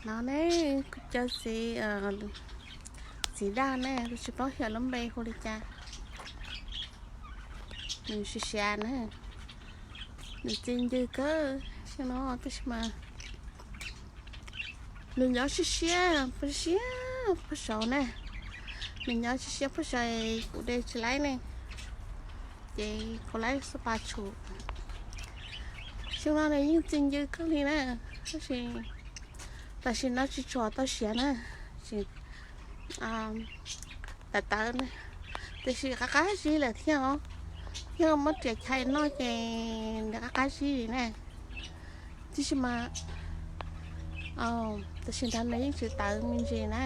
No ne, kuv cov txiv, txiv daj ne, kuv tsis paub xyov lub npe hu li cas. Nws siav siav na, nws txi ncw kawg xyoo no, tab sis mas nws nyob siab siab puag saud na. Nws nyob siab siab puag saud, kuv de tsis laib ne, ces kuv laib xub pas tshum. Xyoo no nws yeej txi ncw kawg li na, tab sis tam sim no tsis tshua tau siav na, tsis tawv tawv na, tiam sis qab qab zib lawm thiab os. Yog muab riam chais noj ces nws qab qab zib li na. Tab sis mas tam sim ntawd nws yeej tsis tawv me ntsis na.